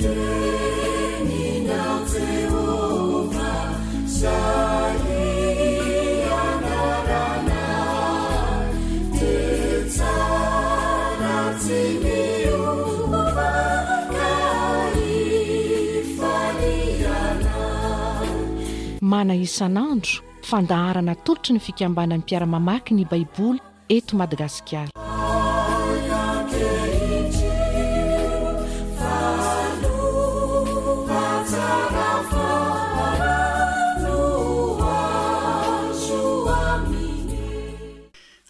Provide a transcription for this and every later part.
teninao Jehovah, izay ianaranay, dia tsara tsy miova ka ifalianay. Mana isan'andro, fandaharana atolotry ny fikambanan'ny mpiara-mamaky ny Baiboly eto Madagasikara.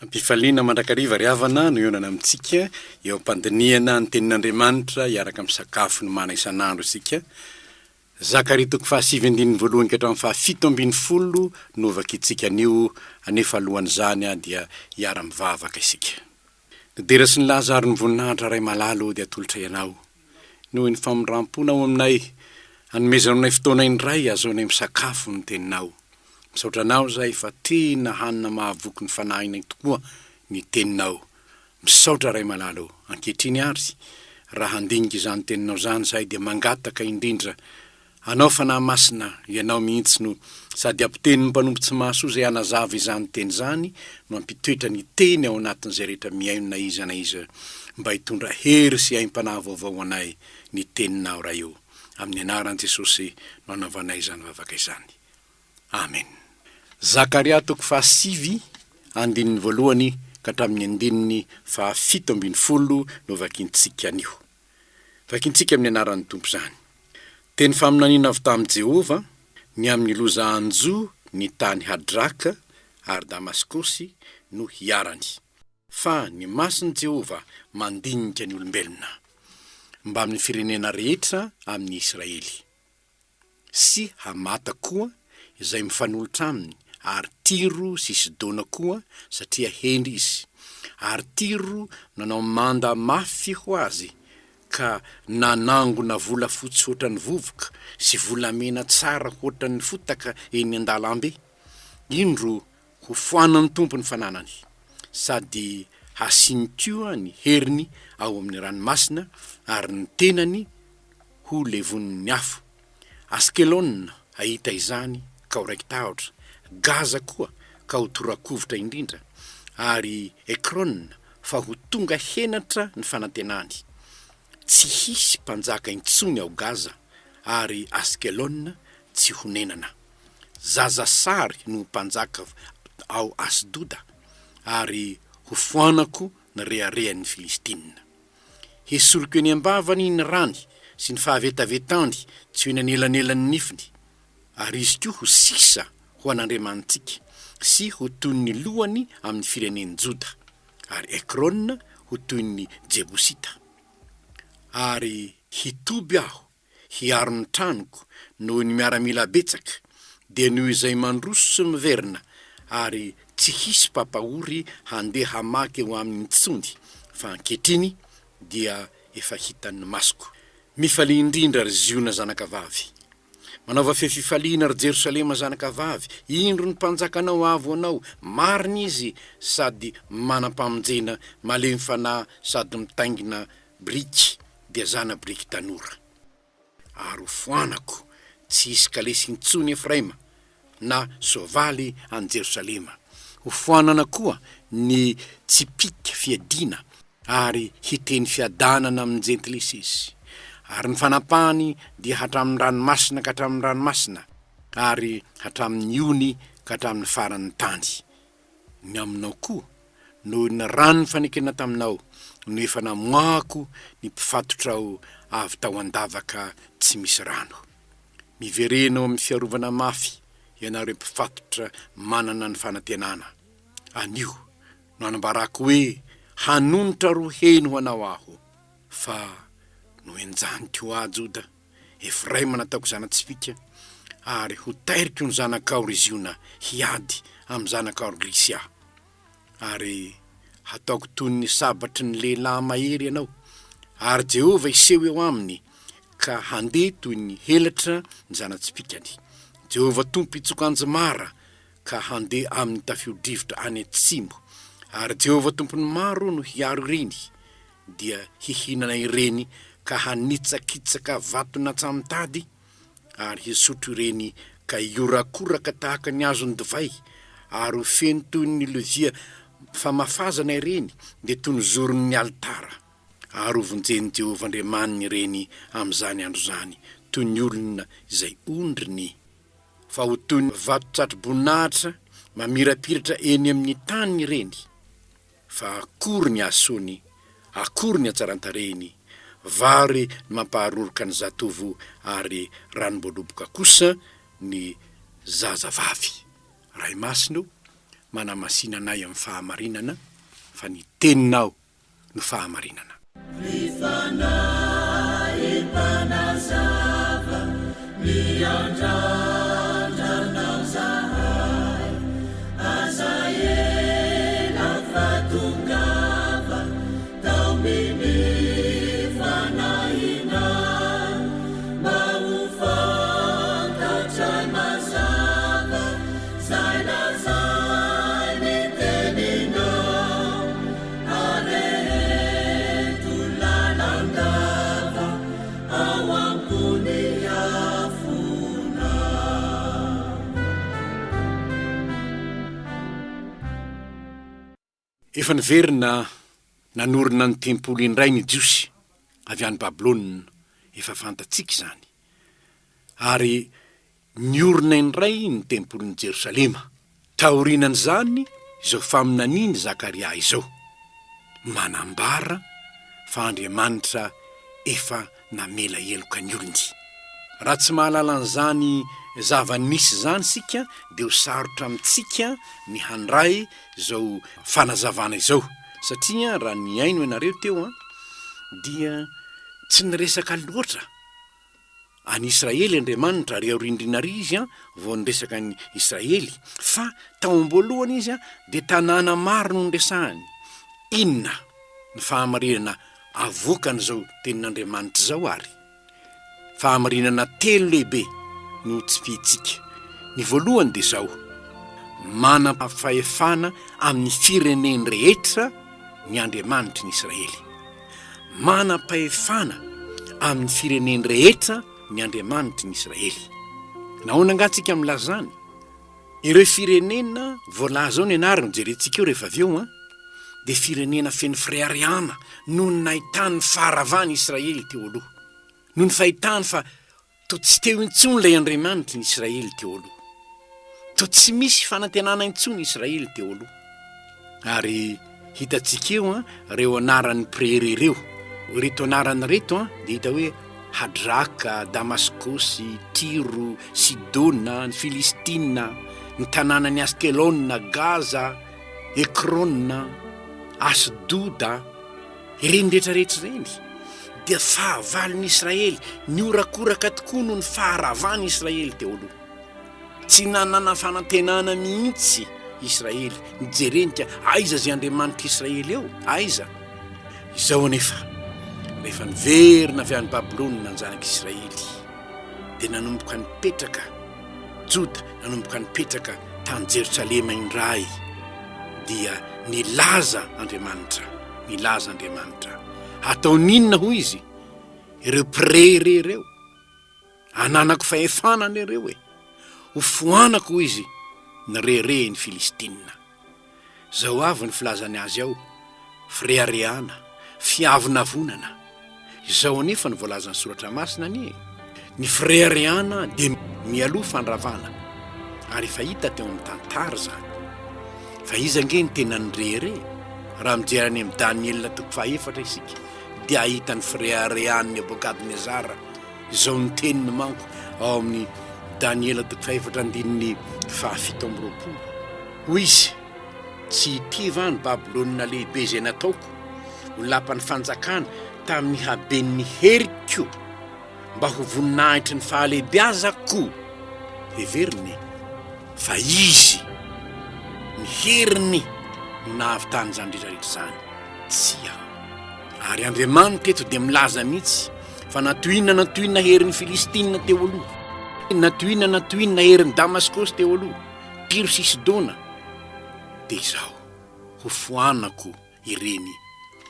Am-pifaliana mandrakariva ry havana no hihaonana amintsika eo am-pandinihana ny Tenin'Andriamanitra hiaraka misakafo ny mana isan'andro isika. Zakaria toko fahasivy andininy voalohany ka hatramin'ny fahafito ambinifolo no hovakintsika anio, anefa alohan'izany dia hiara-mivavaka isika. Ny dera sy ny laza ary ny voninahitra Ray malala ô dia atolotray Anao noho ny famindram-ponao aminay, anomezanao anay fotoana indray ahazoanay misakafo ny Teninao. Misaotra Anao izahay fa tena hanina mahavoky ny fanahinay tokoa ny Teninao. Misaotra Ray malala ô! Ankehitriny ary, raha handinika izany teninao izany izahay dia mangataka indrindra Anao Fanahy Masina, Ianao mihitsy no sady hampiteny ny mpanompo tsy mahasoa izay hanazava izany teny izany no hampitoetra ny teny ao anatin'izay rehetra mihaino na iza na iza mba hitondra hery sy aim-panahy vaovao ho anay ny teninao Ray ô! Amin'ny anaran'i Jesosy no anaovanay izany vavaka izany. Amen. Zakaria toko fahasivy, andininy voalohany ka hatramin'ny andininy fahafito ambinifolo no vakintsika anio. Vakintsika amin'ny anaran'ny Tompo izany. Teny faminaniana avy tamin'i Jehovah ny amin'ny loza hanjo ny tany Hadraka ary Damaskosy no hiharany. Fa ny mason'i Jehovah mandinika ny olombelona, mbamin'ny firenena rehetra amin'ny Israely. sy Hamata koa, izay mifanolotra aminy, ary Tyro sy Sidona koa, satria hendry izy. Ary Tyro nanao manda mafy ho azy, ka nanangona volafotsy hoatran'ny vovoka, sy volamena tsara hoatran'ny fotaka eny an-dalambe. Indro, hofoanan'ny Tompo ny fananany, sady hasiany koa ny heriny ao amin'ny ranomasina, ary ny tenany ho levonin'ny afo. Askelona hahita izany ka ho raiki-tahotra, Gaza koa ka ho tora-kovitra indrindra, ary Ekrona fa ho tonga henatra ny fanantenany. Tsy hisy mpanjaka intsony ao Gaza, ary Askelona tsy honenana. Zaza sary no ho mpanjaka ao Asdoda, ary hofoanako ny reharehan'ny Filistina. Hesoriko eny am-bavany ny rany sy ny fahavetavetany tsy ho eny anelanelan'ny nifiny, ary izy koa ho sisa ho an'Andriamanitsika, sy ho toy ny lohany amin'ny firenen'i Joda, ary Ekrona ho toy ny Jebosita. Ary hitoby aho hiaro ny tranoko noho ny miaramila betsaka, dia noho izay mandroso sy miverina, ary tsy hisy mpampahory handeha hamaky eo aminy intsony, fa ankehitriny dia efa hitan'ny masoko. Mifalia indrindra, ry Ziona zanakavavy! Manaova feo fifaliana, ry Jerosalema zanakavavy! Indro ny mpanjakanao avy ho anao, marina izy sady manam-pamonjena, malemy fanahy sady mitaingina biriky dia zana-biriky tanora. Ary ho foanako tsy hisy kalesy intsony Efraima, na soavaly any Jerosalema. Ho foanana koa ny tsipìka fiadiana, ary hiteny fiadanana amin'ny jentilisa izy. Ary ny fanapahany dia hatramin'ny ranomasina ka hatramin'ny ranomasina, ary hatramin'ny ony ka hatramin'ny faran'ny tany. Ny aminao koa, noho ny ran'ny fanekena taminao, no efa namoahako ny mpifatotrao avy tao an-davaka tsy misy rano. Miverena ao amin'ny fiarovana mafy ianareo mpifatotra manana ny fanantenana. Anio no anambarako hoe hanonitra roa heny ho anao aho, fa nohenjaniko ho ahy Joda. Efraima nataoko zana-tsipìka, ary ho tairiko ny zanakao, ry Ziona, hiady amin'ny zanakao, ry Grisia. Ary hataoko toy ny sabatry ny lehilahy mahery ianao, ary Jehovah hiseho eo aminy, ka handeha toy ny helatra ny zana-tsipìkany. Jehovah Tompo hitsoka anjomara, ka handeha amin'ny tafio-drivotra any atsimo, ary Jehovah Tompon'ny maro no hiaro ireny, dia hihinana ireny. ka hanitsakitsaka vaton'antsamotady, ary hisotro ireny ka hihorakoraka tahaka ny azon'ny divay, ary ho feno toy ny lovia famafazana ireny, dia toy ny zoron'ny alitara. Ary hovonjen'i Jehovah Andriamaniny ireny amin'izany andro izany, toy ny olona izay ondriny. Fa ho toy ny vato-tsatroboninahitra mamirapiratra eny amin'ny tany ireny. Fa akory ny hasoany, akory ny hatsaran-tarehiny, vary ny mampaharoroka ny zatovo ary ranom-boaloboka kosa ny zazavavy. Ray Masina o, manamasina anay amin'ny fahamarinana, fa ny Teninao no fahamarinana. Ry Fanahy Mpanazava, miandrandra Anao zahay, aza ela fa tongava, taomin'ny Fanahinao, mba ho fantatray mazava zay lazain'ny Teninao. Areheto lalandava ao am-pony afona. Efa niverina nanorina ny tempoly indray ny Jiosy avy any Babylona, efa fantatsika izany. Ary Niorina indray ny tempolin'i Jerosalema. Taorianan'izany izao faminanian'i Zakaria izao, manambara fa Andriamanitra efa namela heloka ny olony. Raha tsy mahalala an'izany zava-nisy izany isika dia ho sarotra amintsika ny handray izao fanazavana izao, satria raha nihaino ianareo teo dia tsy niresaka loatra an'i Israely Andriamanitra ary aoriandriana ary Izy vao niresaka an'i Israely, fa tao am-boalohany Izy dia tanàna maro no niresahany. Inona ny fahamarinana avoakan'izao tenin'Andriamanitra izao ary? Fahamarinana telo lehibe no hotsipihintsika. Ny voalohany dia izao, manam-pahefana amin'ny firenen-drehetra ny Andriamanitry ny Israely. Manam-pahefana amin'ny firenen-drehetra ny Andriamanitry ny Israely. Nahoana angaha tsika milaza izany? Ireo firenena voalaza ao ny anarany, hojerentsika eo rehefa avy eo an, dia firenena feno fireharehana noho ny nahitany ny faharavan'i Israely teo aloha. Noho ny fahitany fa Toa tsy teo intsony ilay Andriamanitry ny Israely teo aloha. Toa tsy misy fanantenana intsony Israely teo aloha. Ary hitantsika eo an, ireo anaran'ny mpirehareha ireo. Ireto anarana ireto an, dia hita hoe Hadraka, Damaskosy, Tyro, Sidona, ny Filistina, ny tanànan'i Askelona, Gaza, Ekrona, Asdoda. Ireny rehetra rehetra ireny dia fahavalon'i Israely, nihorakoraka tokoa noho ny faharavan'i Israely teo aloha. Tsy nanana fanantenana mihitsy Israely, nijerenika aiza izay Andriamanitr'i Israely eo, aiza? Izao anefa, rehefa niverina avy any Babylona ny zanak'Israely, dia nanomboka nipetraka Joda, nanomboka nipetraka tany Jerosalema indray, dia nilaza Andriamanitra, nilaza Andriamanitra, hataony inona hoy izy, ireo mpirehareha ireo, ananako fahefana anie ireo e, ho foanako hoy izy, ny reharehin'ny Filistina. Zao avy ny filazany azy ao, fireharehana, fiavonavonana. Izao anefa no voalazan'ny Soratra Masina anie e, ny fireharehana dia mialoha fandravana, ary efa hita teo amin'ny tantara izany. Fa iza ange no tena nirehareha? Raha mijery any amin'i Daniela toko fahaefatra isika dia hahita ny fireharehan'i Nebokadnezara. Izao ny teniny manko ao amin'ny Daniela toko fahefatra andininy fahafito amby roapolo. Hoy izy, Tsy ity va ny Babylona lehibe izay nataoko ho lapan'ny fanjakana tamin'ny haben'ny heriko, mba ho voninahitry ny fahalehibiazako? Heveriny fa izy, ny heriny, no nahavitany izany rehetra rehetra izany. Tsia. Ary Andriamanitra eto dia milaza mihitsy fa na toy inona na toy inona herin'ny Filistina teo aloha, na toy inona na toy inona herin'i Damaskosy teo aloha, Tyro sy Sidona, dia izao, hofoanako ireny,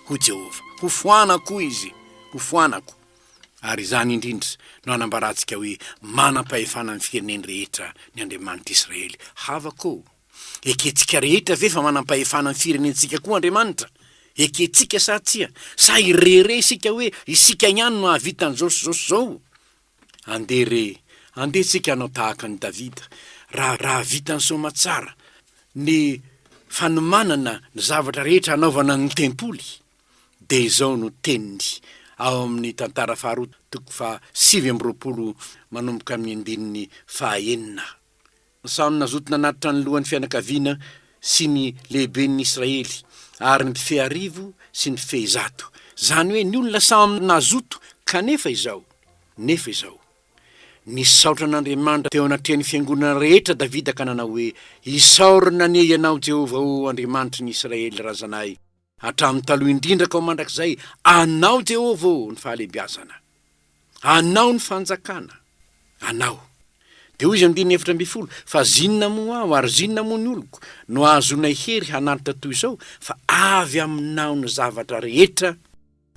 hoy Jehovah. Hofoanako izy, hofoanako. Ary izany indrindra no anambarantsika hoe manam-pahefana amin'ny fireneny rehetra ny Andriamanitr'i Israely. Havako ô! Ekentsika rehetra ve fa manam-pahefana amin'ny firenentsika koa Andriamanitra? Ekentsika sa tsia? Sa irehirehy isika hoe isika ihany no hahavita an'izao sy izao sy izao? Andeha re, andeha tsika hanao tahaka an'i Davida, raha raha vitany soamatsara ny fanomanana ny zavatra rehetra hanaovana ny tempoly, dia izao no teniny ao amin'ny Tantara faharoa toko faha 29 manomboka amin'ny andininy faha enina. Samy nazoto nanatitra ny lohan'ny fianakaviana sy ny lehiben'ny Israely ary ny mpifehy arivo sy ny mpifehy zato. Izany hoe ny olona samy nazoto kanefa izao, nefa izao. Nisaotra an'Andriamanitra teo anatrehan'ny fiangonana rehetra Davida ka nanao hoe, Isaorana anie Ianao, Jehovah ô, Andriamanitry ny Israely razanay, hatramin'ny taloha indrindra ka ho mandrakizay, Anao, Jehovah ô, ny fahalehibiazana. Anao ny fanjakana. Anao. Dia hoy izy andininy 14, Fa zinona moa aho, ary zinona moa ny oloko, no ahazoanay hery hanatitra toy izao, fa avy aminao ny zavatra rehetra,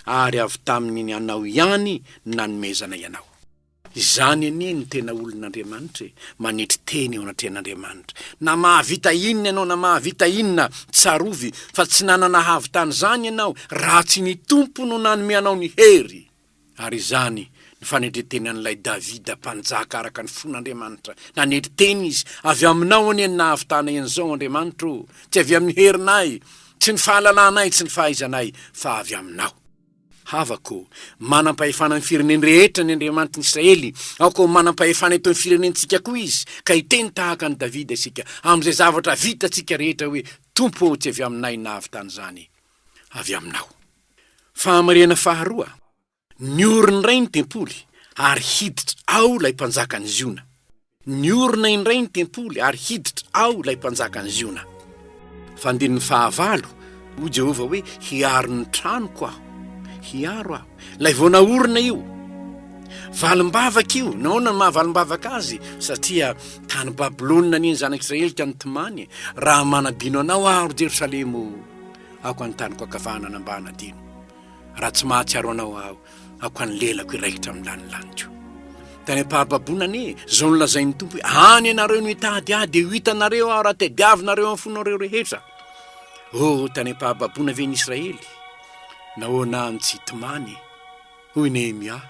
ary avy tamin'ny ny anao ihany no nanomezanay anao. Izany anie no tena olon'Andriamanitra e, manetry tena eo anatrehan'Andriamanitra. Na mahavita inona ianao na mahavita inona, tsarovy fa tsy nanana hahavitana izany ianao raha tsy ny Tompo no nanome anao ny hery. Ary izany no fanetren-tenan'ilay Davida mpanjaka araka ny fon'Andriamanitra. Nanetry tena izy, Avy aminao anie no nahavitanay an'izao, Andriamanitra ô, tsy avy amin'ny herinay, tsy ny fahalalanay, tsy ny fahaizanay, fa avy aminao. Havako ô, manam-pahefana amin'ny fireneny rehetra ny Andriamanitry ny Israely, aoka ho manam-pahefana eto amin'ny firenentsika koa Izy, ka hiteny tahaka an'i Davida isika, amin'izay zavatra vitantsika rehetra hoe, Tompo ô, tsy avy aminay no nahavitana izany, avy aminao. Fahamarihana faharoa, Niorina indray ny tempoly, ary hiditra ao ilay Mpanjakan'i Ziona. Niorina indray ny tempoly, ary hiditra ao ilay Mpanjakan'i Ziona. Fa andininy fahavalo, hoy Jehovah hoe, Hiaro ny tranoko aho. Hiaro aho. Ilay vao naorina io. Valim-bavaka io. Nahoana no maha valim-bavaka azy? Satria tany Babylona anie ny zanak'Israely ka nitomany. Raha manadino anao aho, ry Jerosalema ô, aoka ny taniko ankavanana mba hanadino. Raha tsy mahatsiaro anao aho, aoka ny lelako hiraikitra amin'ny lanilaniko. Tany am-pahababoana anie, izao no lazain'ny Tompo hoe, Any ianareo no hitady ahy, dia ho hitanareo aho raha tadiavinareo amin'ny fonareo rehetra. Oh, tany am-pahababoana ve ny Israely? Nahoana aho no tsy hitomany? Hoy Nehemia,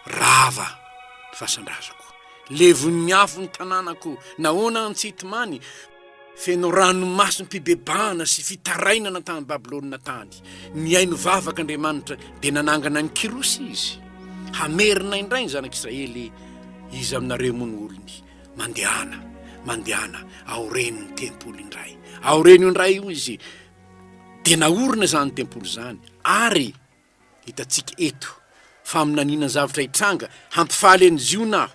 Rava ny fasan-drazako, levon'ny afo ny tanànako, nahoana aho no tsy hitomany? Feno ranomasom-pibebahana sy fitarainana tany Babylona tany. Nihaino vavaka Andriamanitra, dia nanangana an'i Kyrosy izy, hamerina indray ny zanak'Israely, Iza aminareo moa no olony? Mandehana, mandehana, aoreno ny tempoly indray. Aoreno indray, hoy izy. Dia naorina izany tempoly izany, ary Hitantsika eto faminaniana ny zavatra hitranga hampifaly an'i Ziona aho,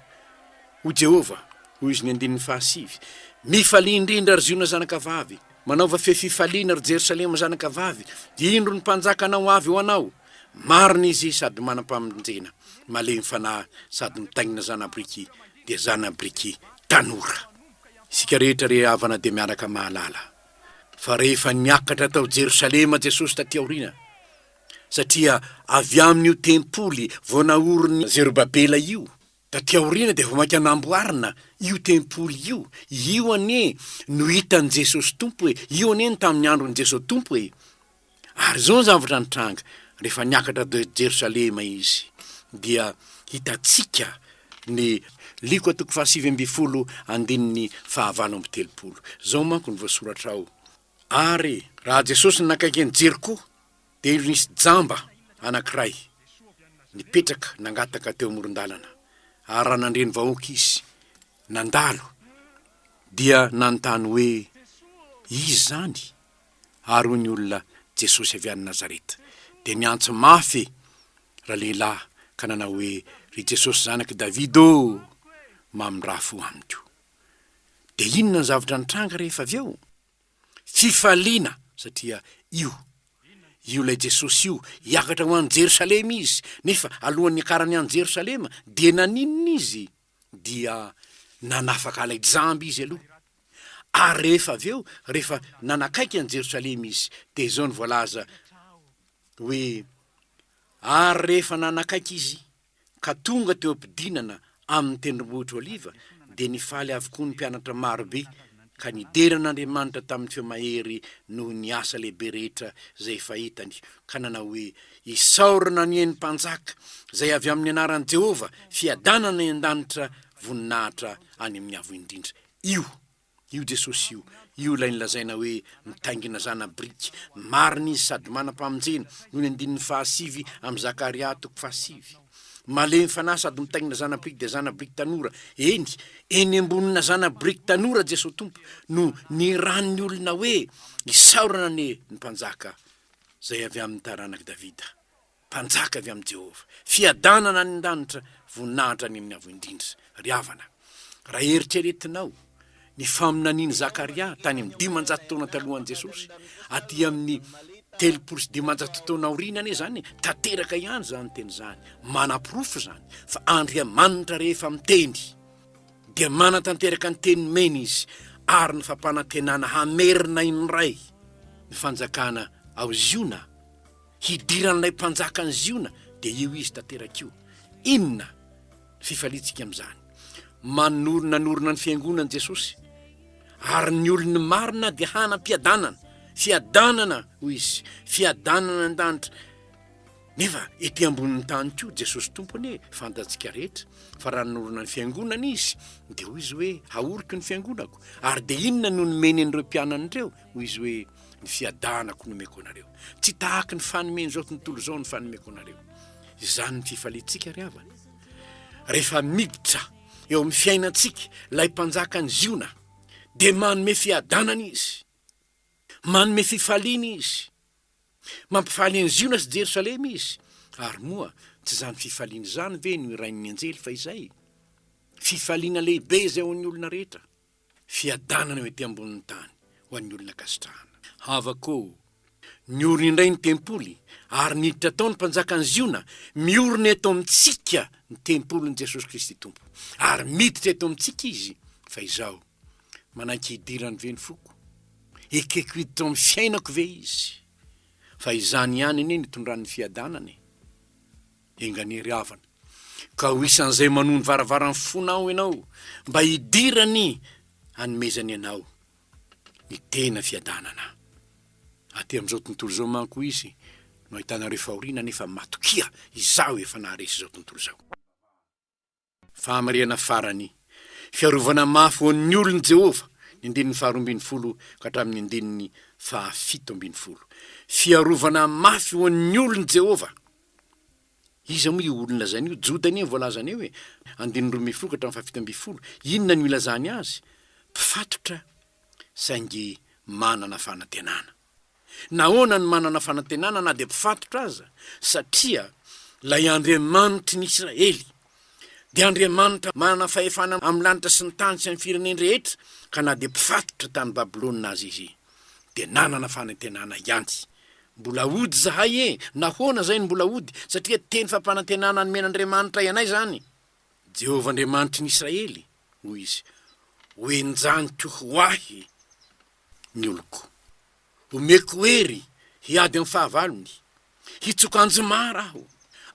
hoy Jehovah, hoy izy ny andininy fahasivy. Mifalia indrindra, ry Ziona zanakavavy, manaova fe fifaliana, ry Jerosalema zanakavavy, indro ny mpanjakanao avy ho anao, marina izy sady manam-pamonjena, malemy fanahy sady mitaingina zana-biriky, dia zana-biriky tanora. Isika rehetra ry havana dia miaraka mahalala fa rehefa niakatra tao Jerosalema Jesosy taty aoriana, satria avy amin'io tempoly vao naorin'i Zerobabela io, taty aoriana dia vao mainka namboarina io tempoly io, io anie no hitan'i Jesosy Tompo e, io anie no tamin'ny andron'i Jesosy Tompo e. Ary izao ny zavatra nitranga, rehefa niakatra tao Jerosalema izy, dia hitantsika ny Lioka toko fahasivy ambin'ny folo andininy fahavalo amby telopolo. Izao manko no voasoratra ao. Ary raha Jesosy nanakaiky an'i Jeriko, dia indro nisy jamba anankiray nipetraka nangataka teo amoron-dalana. Ary raha nandre ny vahoaka izy nandalo, dia nanontany hoe, Iza izany? Ary hoy ny olona, Jesosy avy any Nazareta. Dia niantso mafy ralehilahy ka nanao hoe, Ry Jesosy Zanak'i Davida ô, mamindrà fo amiko. Dia inona ny zavatra nitranga rehefa avy eo? Fifaliana, satria io, io ilay Jesosy io, hiakatra ho any Jerosalema izy, nefa alohan'ny hiakarany any Jerosalema, dia naninona izy? Dia nanafaka ilay jamba izy aloha. Ary rehefa avy eo, rehefa nanakaiky an'i Jerosalema izy, dia izao no voalaza hoe, Ary rehefa nanakaiky izy, Ka tonga teo am-pidinana amin'ny tendrombohitra Oliva, dia nifaly avokoa ny mpianatra maro be, ka nidera an'Andriamanitra tamin'ny feo mahery noho ny asa lehibe rehetra izay efa hitany, ka nanao hoe, Isaorana anie ny Mpanjaka, izay avy amin'ny anaran'i Jehovah, fiadanana any an-danitra, voninahitra any amin'ny Avo Indrindra. Io Io Jesosy io, io ilay nolazaina hoe mitaingina zana-biriky. Marina izy sady manam-pamonjena, hoy ny andininy fahasivy amin'ny Zakaria toko fahasivy. Malemy fanahy sady mitaingina zana-biriky dia zana-biriky tanora. Eny, eny ambonina zana-biriky tanora Jesoa Tompo no niran'ny olona hoe, Isaorana anie ny Mpanjaka izay avy amin'ny taranak'i Davida. Mpanjaka avy amin'i Jehovah. Fiadanana any an-danitra, voninahitra any amin'ny Avo Indrindra. Ry havana, raha eritreretinao ny faminanian'i Zakaria tany amin'ny 500 taona talohan'i Jesosy, aty amin'ny 530 taona aoriana anie izany, tanteraka ihany izany teny izany. Manaporofo izany fa Andriamanitra rehefa miteny dia manatanteraka ny teny nomeny izy, ary ny fampanantenana hamerina indray ny fanjakana ao Ziona Hidiran'ilay Mpanjakan'i Ziona, dia io Izy tanteraka io. Inona ny fifaliantsika amin'izany? Manorina nanorina ny Fiangonany Jesosy, ary ny olony marina dia hanam-piadanana. Fiadanana, hoy Izy, fiadanana an-danitra. Nefa ety ambonin'ny tany koa Jesosy Tompo anie fantatsika rehetra fa raha nanorina ny Fiangonana Izy, dia hoy Izy hoe, Haoriko ny Fiangonako. Ary dia inona no nomeny an'ireo mpianany ireo? Hoy Izy hoe, Ny fiadanako no omeko anareo. Tsy tahaky ny fanomen'izao tontolo izao ny fanomeko anareo. Izany ny fifaliantsika ry havana. Rehefa miditra eo amin'ny fiainantsika ilay mpanjakan'i Ziona, dia manome fiadanana izy. Manome fifaliana izy. Mampifaly an'i Ziona sy Jerosalema izy. Ary moa tsy izany fifaliana izany ve no irain'ny anjely fahizay? Fifaliana lehibe izay ho an'ny olona rehetra. Fiadanana eo ety ambonin'ny tany ho an'ny olona ankasitrahana. Havako ô! Niorina indray ny tempoly, ary niditra tao ny Mpanjakan'i Ziona, miorina eto amintsika ny tempolin'i Jesosy Kristy Tompo, ary miditra eto amintsika Izy, fa izaho, manaiky hidirany ve ny foko? Ekeko hiditra ao amin'ny fiainako ve Izy? Fa izany ihany anie no itondran'ny fiadanana e! Enga anie ry havana, ka ho isan'izay manohy ny varavaran'ny fonao ianao mba hidirany hanomezany anao ny tena fiadanana. Aty amin'izao tontolo izao manko izy no ahitanareo fahoriana nefa matokia, izaho efa naharesy izao tontolo izao. Fahamarihana farany, Fiarovana mafy ho an'ny olon'i Jehovah, ny andininy faharoa ambin'ny folo ka hatramin'ny andininy fahafito ambin'ny folo. Fiarovana mafy ho an'ny olon'i Jehovah. Iza moa io olona lazaina io? Joda anie no voalazany eo e! Andininy 12 ka hatramin'ny fahafito ambin'ny folo. Inona no ilazany azy? Mpifatotra saingy manana fanantenana. Nahoana no manana fanantenana na dia mpifatotra aza? Satria ilay Andriamanitry ny Israely dia Andriamanitra manana fahefana amin'ny lanitra sy ny tany sy amin'ny firenen-drehetra, ka na dia mpifatotra tany Babylona aza izy, dia nanana fanantenana ihany. Mbola hody izahay e! Nahoana izahay no mbola hody? Satria teny fampanantenana nomen'Andriamanitra anay izany. Jehovah Andriamanitry ny Israely, hoy izy, Hohenjaniko ho ahy ny oloko. Omeko hery hiady amin'ny fahavalony. Hitsoka anjomara aho.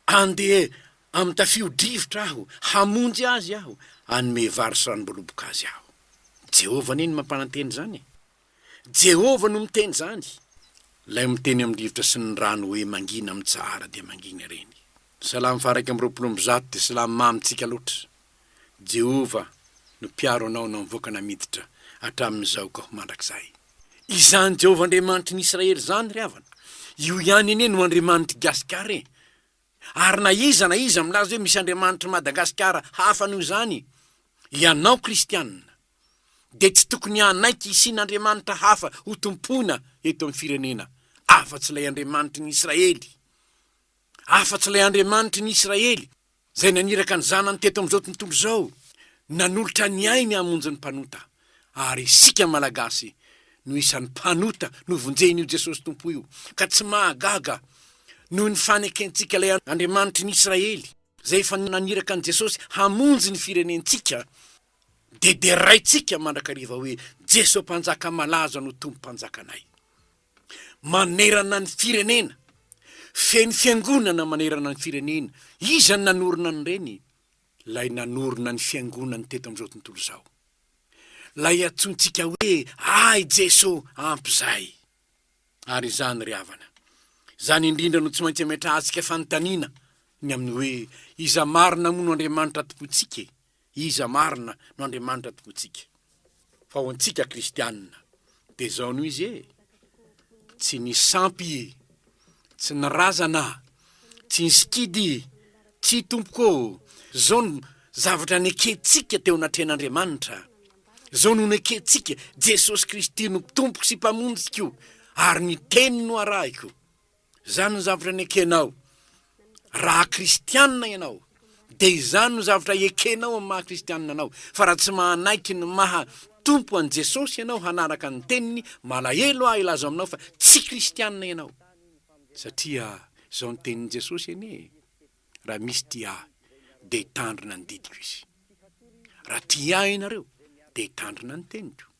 Andeha amin'ny tafio-drivotra aho. Hamonjy azy aho. Hanome vary sy ranom-boaloboka azy aho. Jehovah anie no mampanantena izany e! Jehovah no miteny izany. Ilay miteny amin'ny rivotra sy ny rano hoe mangina mitsahara dia mangina ireny. Salamo faha-121 dia salamo mamintsika loatra. Jehovah no mpiaro anao na mivoaka na miditra, hatramin'izao ka ho mandrakizay. Izany Jehovah Andriamanitry ny Israely izany, ry havana, io ihany anie no Andriamanitr'i Gasikara e! Ary na iza na iza milaza hoe misy Andriamanitr'i Madagasikara hafa noho izany, ianao kristianina, dia tsy tokony hanaiky hisian'Andriamanitra hafa hotompoina eto amin'ny firenena, afa-tsy ilay Andriamanitry ny Israely. Afa-tsy ilay Andriamanitry ny Israely. Izay naniraka ny Zanany teto amin'izao tontolo izao, nanolotra ny ainy hamonjy ny mpanota, ary isika Malagasy no isan'ny mpanota novonjen'io Jesosy Tompo io, ka tsy mahagaga noho ny fanekentsika ilay Andriamanitry ny Israely, izay efa naniraka an'i Jesosy hamonjy ny firenentsika, dia deraintsika mandrakariva hoe Jeso Mpanjaka malaza no Tompo Mpanjakanay. Manerana ny firenena. Feno fiangonana manerana ny firenena. Iza no nanorina an'ireny? Ilay nanorina ny fiangonany teto amin'izao tontolo izao. Ilay antsointsika hoe Ahy Jeso ampy izay. Ary izany ry havana. Izany indrindra no tsy maintsy ametrahantsika fanontaniana ny amin'ny hoe iza marina moa no Andriamanitra tompointsika e? Iza marina no Andriamanitra tompointsika? Fa ho antsika kristianina dia izao no izy e! Tsy ny sampy e! Tsy ny razana, tsy ny sikidy, tsia tompoko ô! Izao no zavatra nekentsika teo anatrehan'Andriamanitra. Izao no nekentsika, Jesosy Kristy no Tompoko sy Mpamonjiko, ary ny Teniny no arahiko. Izany no zavatra nekenao. Raha kristianina ianao, dia izany no zavatra ekenao amin'ny maha kristianina anao. Fa raha tsy manaiky ny maha Tompo an'i Jesosy ianao hanaraka ny Teniny, malahelo aho hilaza aminao fa tsy kristianina ianao. Satria izao ny tenin'i Jesosy anie e, Raha misy tia ahy, dia hitandrina ny didiko izy. Raha tia ahy ianareo, dia hitandrina ny teniko.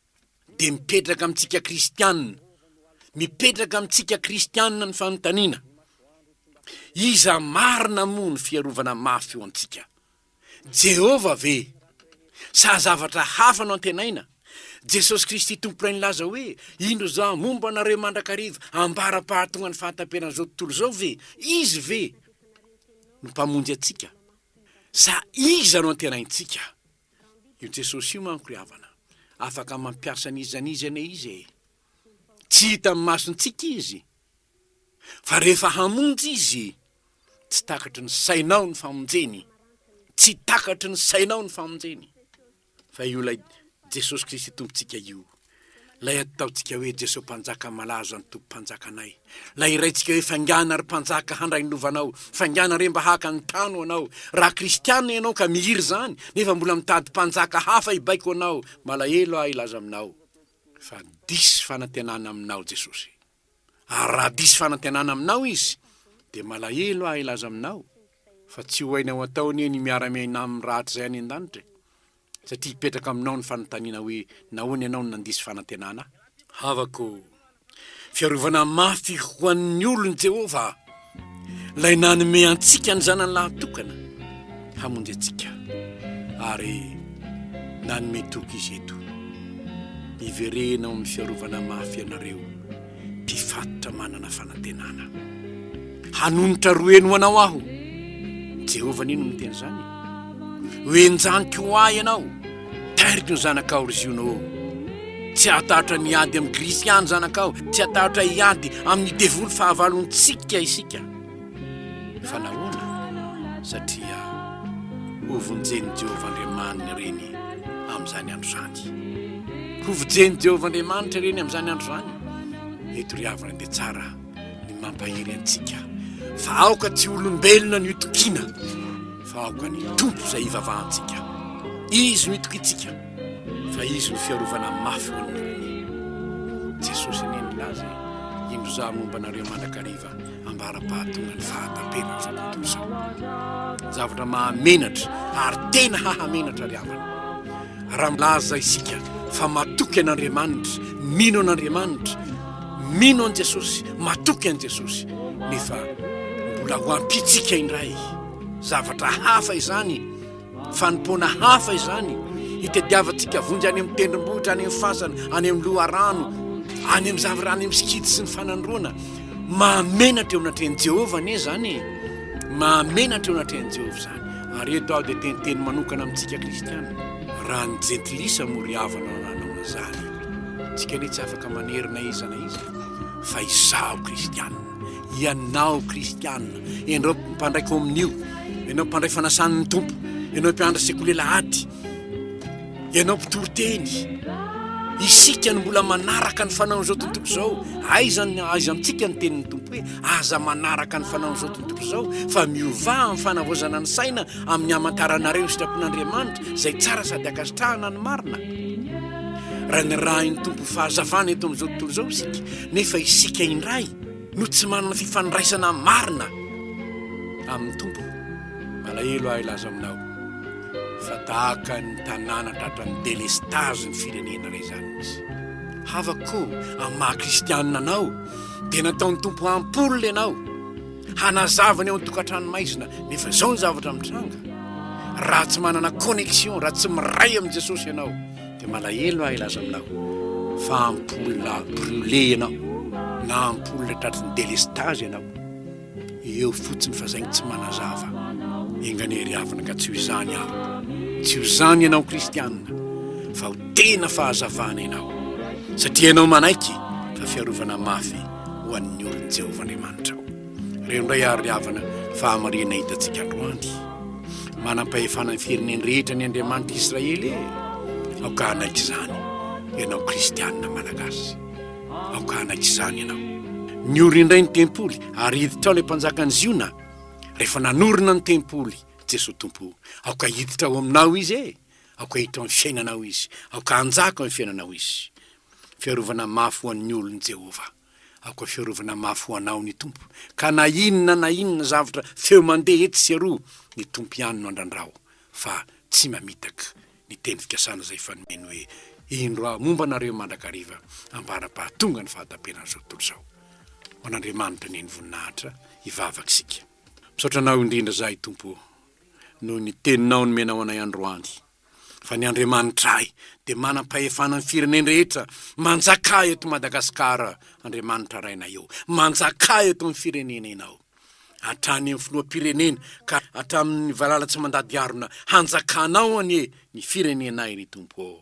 Dia mipetraka amintsika kristianina, mipetraka amintsika kristianina ny fanontaniana, Iza marina moa no fiarovana mafy ho antsika? Jehovah ve? Sa zavatra hafa no antenaina? Jesosy Kristy Tompo Ray nilaza hoe, Indro Izaho momba anareo mandrakariva, ambara-pahatongan'ny fahataperan'izao tontolo izao ve? Izy ve no Mpamonjy antsika? Sa iza no antenaintsika? Io Jesosy io manko ry havana, afaka mampiasa an'iza n'iza anie Izy e! Tsy hita amin'ny masontsika Izy, fa rehefa hamonjy Izy, tsy takatry ny sainao ny famonjeny, tsy takatry ny sainao ny famonjeny. Fa io ilay Jesosy Kristy Tompontsika io, ilay ataontsika hoe Jeso Mpanjaka malaza ny Tompo Mpanjakanay, ilay iraintsika hoe faingàna ry Mpanjaka handray ny lovanao, faingàna re mba haka ny tany ho anao. Raha kristiana ianao ka mihira izany, nefa mbola mitady mpanjaka hafa hibaiko anao, malahelo aho hilaza aminao fa diso fanantenana aminao Jesosy. Ary raha diso fanantenana aminao Izy, dia malahelo aho hilaza aminao fa tsy ho hainao atao anie ny miara-miaina Aminy rahatrizay any an-danitra e! Satria hipetraka aminao ny fanontaniana hoe nahoana ianao no nandiso fanantenana ahy? Havako, fiarovana mafy ho an'ny olon'i Jehovah Ilay nanome antsika ny Zanany lahatokana hamonjy antsika, ary nanome toky Izy eto. Miverena ao amin'ny fiarovana mafy ianareo, mpifatotra manana fanantenana. Hanonitra roa heny ho anao aho. Jehovah anie no miteny izany. Hohenjaniko ho ahy ianao, tairiko ny zanakao ry Ziona ô. Tsy hatahotra ny hiady amin'ny Grisy ihany zanakao, tsy hatahotra hiady amin'ny devoly fahavalontsika isika. Fa nahoana? Satria hovonjen'i Jehovah Andriamaniny ireny amin'izany andro izany. Hovonjen'i Jehovah Andriamanitra ireny amin'izany andro izany. Eto ry havana dia tsara ny mampahery antsika fa aoka tsy olombelona no itokiana fa aoka ny Tompo izay ivavahantsika. Izy no itokintsika fa Izy no fiarovana mafy ho an'ny olony. Jesosy anie nilaza e, indro izaho momba anareo mandrakariva ambara-pahatonga ny fahataperan'izao tontolo izao. Zavatra mahamenatra ary tena hahamenatra ry havana. Raha milaza isika fa matoky an'Andriamanitra, mino an'Andriamanitra, mino an'i Jesosy, matoky an'i Jesosy, nefa mbola ho ampitsika indray zavatra hafa izany, fanompoana hafa izany, hitadiavantsika vonjy any amin'ny tendrombohitra, any amin'ny fasana, any amin'ny loharano, any amin'ny zavatra, any amin'ny sikidy sy ny fanandroana. Mahamenatra eo anatrehan'i Jehovah anie izany e! Mahamenatra eo anatrehan'i Jehovah izany. Ary eto aho dia teniteny manokana amintsika kristiana. Raha ny jentilisa moa ry havana no nanao an'izany, tsika anie tsy afaka manery na iza na iza, fa izaho kristiana, ianao kristiana, ianao mpandray kominio, ianao mpandray fanasan'ny Tompo, ianao mpiandry sekoly alahady, Ianao mpitory teny, isika no mbola manaraka ny fanaon'izao tontolo izao. Aiza ny aiza amintsika ny tenin'ny Tompo hoe aza manaraka ny fanaon'izao tontolo izao fa miovà amin'ny fanavaozana ny saina amin'ny hamantaranareo ny sitrapon'Andriamanitra izay tsara sady ankasitrahana ny marina. Raha nirahin'ny Tompo ho fahazavana eto amin'izao tontolo izao isika, nefa isika indray no tsy manana fifandraisana marina amin'ny Tompo. Malahelo aho hilaza aminao. fa tahaka ny tanàna tratran'ny delestazy ny firenena iray izany izy. Havako, amin'ny maha kristianina anao, dia nataon'ny Tompo ampolona ianao. hanazava ny ao an-tokantrano maizina, nefa izao ny zavatra mitranga, raha tsy manana connexion, raha tsy miray amin'i Jesosy ianao, dia malahelo aho hilaza aminao fa ampoule brûlé ianao, na ampoule tratry ny délestage ianao. Eo fotsiny fa zaigny tsy manazava. Enga anie ry havana ka tsy ho izany aho. Tsy ho izany ianao kristiana fa ho tena fahazavana ianao. Satria ianao manaiky fa fiarovana mafy ho an'ny olon'i Jehovah Andriamanitrao. Reo indray ary ry havana fahamarihana hitantsika androany. Manam-pahefana ny firenena rehetra ny Andriamanitra Israely e. Aoka hanaiky izany ianao kristiana malagasy. Aoka hanaiky izany ianao. Niorina indray ny tempoly ary hiditra ao ilay mpanjakan'i Ziona. Rehefa nanorina ny tempoly Jesoa Tompo, aoka hiditra ao aminao Izy e! Aoka hiditra ao amin'ny fiainanao Izy. Aoka hanjaka ao amin'ny fiainanao Izy. Fiarovana mafy ho an'ny olon'i Jehovah. Aoka fiarovana mafy ho anao ny Tompo. Ka na inona na inona zavatra feo mandeha etsy sy eroa, ny Tompo ihany no andrandrao fa tsy mamitaka ny teny fikasana izay efa nomeny hoe, Indro aho momba anareo mandrakariva ambara-pahatonga ny fahataperan'izao tontolo izao. Ho an'Andriamanitra anie ny voninahitra, hivavaka isika. Misaotra Anao indrindra izahay Tompo ô, noho ny Teninao nomenao anay androany, fa ny Andriamanitray dia manam-pahefana amin'ny firenen-drehetra, manjakà eto Madagasikara Andriamanitra Rainay ô, manjakà eto amin'ny firenena Ianao. Hatrany amin'ny filoham-pirenena ka hatramin'ny valala tsy mandady harona, hanjakanao anie ny firenenay ry Tompo ô.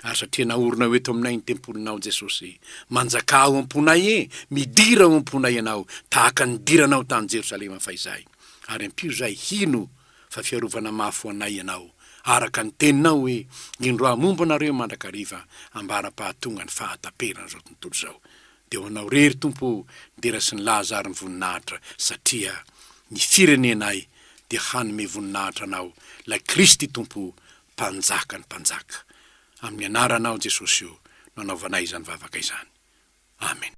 Ary satria naorinao eto aminay ny tempolinao Jesosy, manjakà ao am-ponay e, midira ao am-ponay Ianao, tahaka ny nidiranao tany Jerosalema fahizay. Ary ampio izahay hino fa fiarovana mafy ho anay Ianao, araka ny teninao hoe, Indro aho momba anareo mandrakariva, ambara-pahatonga ny fahataperan'izao tontolo izao. Dia ho Anao irery, Tompo ô, ny dera sy ny laza ary ny voninahitra, satria ny firenenay dia hanome voninahitra Anao, ilay Kristy Tompo, Mpanjaka ny mpanjaka. Amin'ny Anaranao, Jesosy ô, no anaovanay izany vavaka izany. Amena.